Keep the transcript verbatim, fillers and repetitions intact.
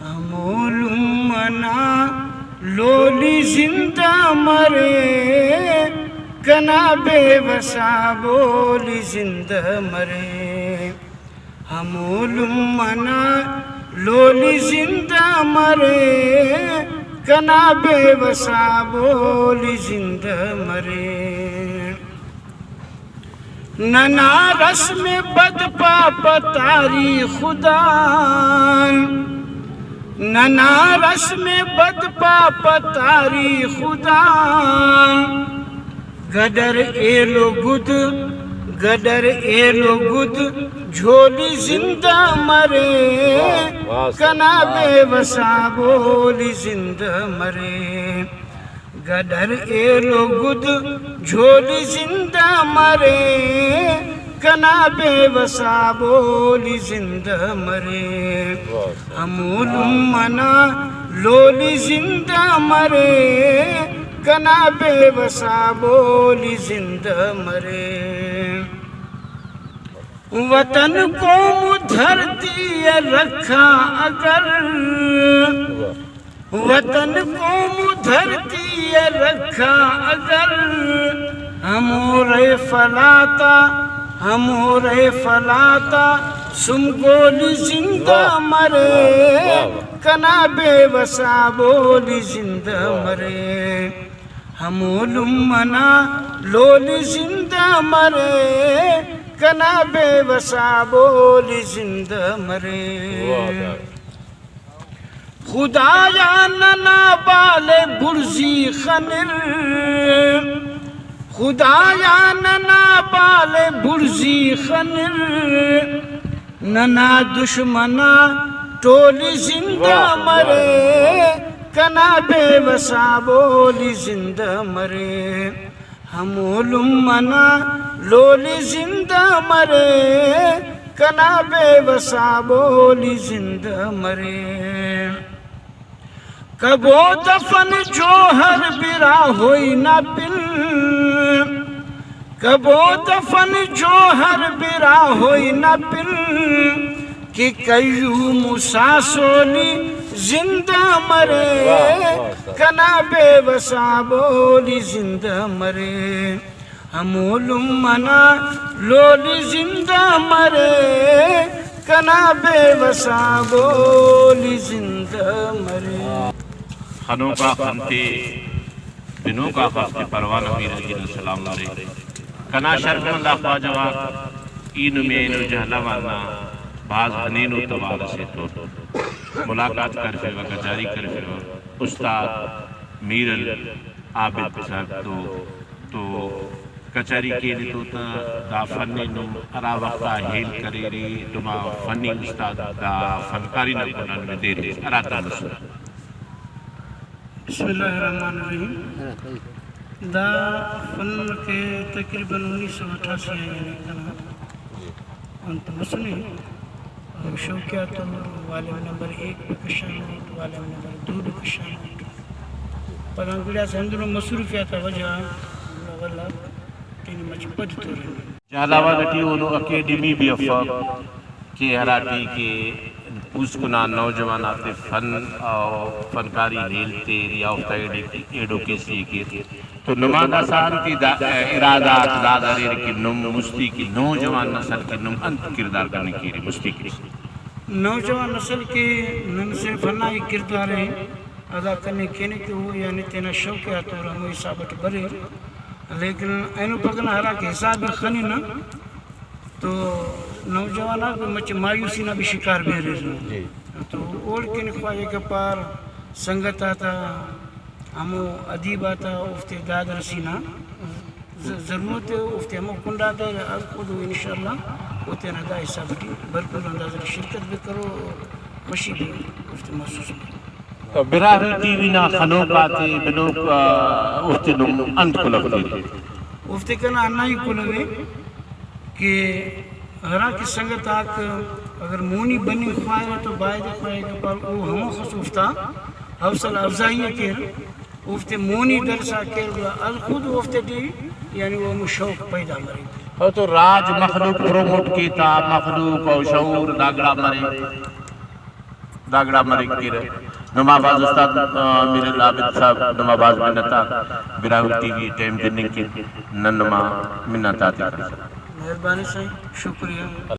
ہمو لمہ نا لولی زندہ مرے، کنا بے وسا بولی زندہ مرے۔ ہمو لمہ نا لولی زندہ مرے، کنا بے وسا بولی زندہ مرے۔ ننا رسم بد پاپہ تاریخ خدان، ننا رسم بد پاپہ تاریخ خدان۔ گڈر ایلو گد، گڈر ایلو گد جھولی زندہ مرے، واہ، واہ، کنا واہ۔ بے وسا بولی زندہ مرے۔ گڈر ایلو گد جھولی زندہ مرے، کنا بے وسا بولی زندہ مرے۔ واہ، واہ۔ ہمو لمہ نا لولی زندہ مرے، کنا بے وسا بولی زندہ مرے۔ وطن قوم دھرتی ءِ رکھا اگر، وطن قوم دھرتی ءِ رکھا اگر، ہمو رے فلاتا، ہمو رے فلاتا سم گولی زندہ واہ، مرے، واہ، واہ، واہ۔ کنا بے وسا بولی زندہ واہ۔ مرے۔ ہمو لمہ نا لولی زندہ مرے، کنا بے وسا بولی زندہ مرے۔ واہ، واہ۔ خدایا ننا بال بڑزی خنر، خدایا ننا بال بڑزی خنر، ننا دشمنا ٹولی زندہ واہ، واہ، مرے، واہ۔ کنا بے وسا بولی زندہ مرے۔ ہمو لمہ نا لولی زندہ مرے، کنا بے وسا بولی زندہ مرے۔ کبو دفن جوہر برا ہوئی نا پن، کبو دفن جوہر برا ہوئی نا پن، کہ قیوم ساسولی زندہ مرے، واہ، واہ، واہ۔ کنا بے وسا بولی زندہ مرے۔ ہمو لمہ نا لولی زندہ مرے، کنا بے وسا بولی زندہ مرے۔ خنوکا خن تے، بنوکا خف تے، پروانہ میر حاجی نا سلام مرے۔ کنا شرفمند آ خواجہ غاک، ای نمے اینو جہلاوان نا بھاز ہنینو توار اسے تو ملاقات کرفیوہ، کچاری کرفیوہ۔ استاد میرل عابد صاحب تو، تو کچاری کینتو تہ دا فن ءِ نم ہرا وخت آ ہیل کریرے، نما فنی استاد دا فنکاری نا کنڈ آن ندیرے، ہراتم مسنے۔ بسم اللہ الرحمن الرحیم۔ دا فن کہ تقریباً انیس سو اٹھاسی آ یعنی کنا انت مسنے۔ شوقیہ تور والم نمبر ایک بہ کشانٹ، والم نمبر دو بہ کشانٹ۔ پدا گڑاس ہندنو مصروفیات آ وجہ غان گڑا ولدا تینے مچہ پد تورنہ۔ جہلاوان ٹی اونو اکیڈمی بھی افک کہ ہراٹی کہ پوسکنا نوجوان آتے فن و فنکاری ہیل تیر یا اوفتا ایڈو-، ایڈوکیسی ءِ کیر۔ تو نما داسہ انت ای دا ارادہ آک داد اریر کہ نم مستی کہ نوجوان نسل کہ نم انت کردار کننگ کیرے مستی کہ؟ نوجوان نسل کہ نن صرف ہندا ای کردار ءِ ادا کننگ کینہ کہ او یعنی تینا شوق آ تور ہمو حساب اٹ بریر، لیکن اینو پگہ نا ہرا کہ حساب ءِ خننہ تو نوجوان آک مچہ مایوسی نا بھی شکار بریرہ۔ جی۔ تو اوڑکن خواجہ غفار سنگت آتا، ہمو ادیب آتا اوفتے داد رسی نا ض-، ضرورت ءِ، اوفتے ہمو کنڈ آتا ارے، از خود او انشاءاللہ او تینا دا حساب ٹی بھرپور انداز ٹی شرکت بھی کرو، خوشی بھی اوفتے محسوس مرو۔ براہوئی ٹی وی نا خنوک آتے بنوک، آ، اوفتے نم انت کلو تیرے؟ اوفتے کنا ہندا ہی کلو ءِ کہ ہرا کہ سنگت آک اگر مونی بننگ خواہرہ تو باید خواہے کہ پار او ہموخس اوفتا حوصلہ افزائی ءِ کیر، اوفتے مونی درسا کیر، گڑا الخود اوفتے ٹی یعنی او ہمو شوق پیدا مریک۔ او تو راج مخلوق پروموٹ کیتا، مخلوق او شعور دا گڑا مرے۔ دا گڑا مریک کیرہ۔ نما بھاز استاد، آ، میر عابد صاحب، نما بھاز منت آک براہوئی ٹی وی ٹائم دننگ کن، نن نما منت آتے کرسا۔ مہربانی سائیں، شکریہ۔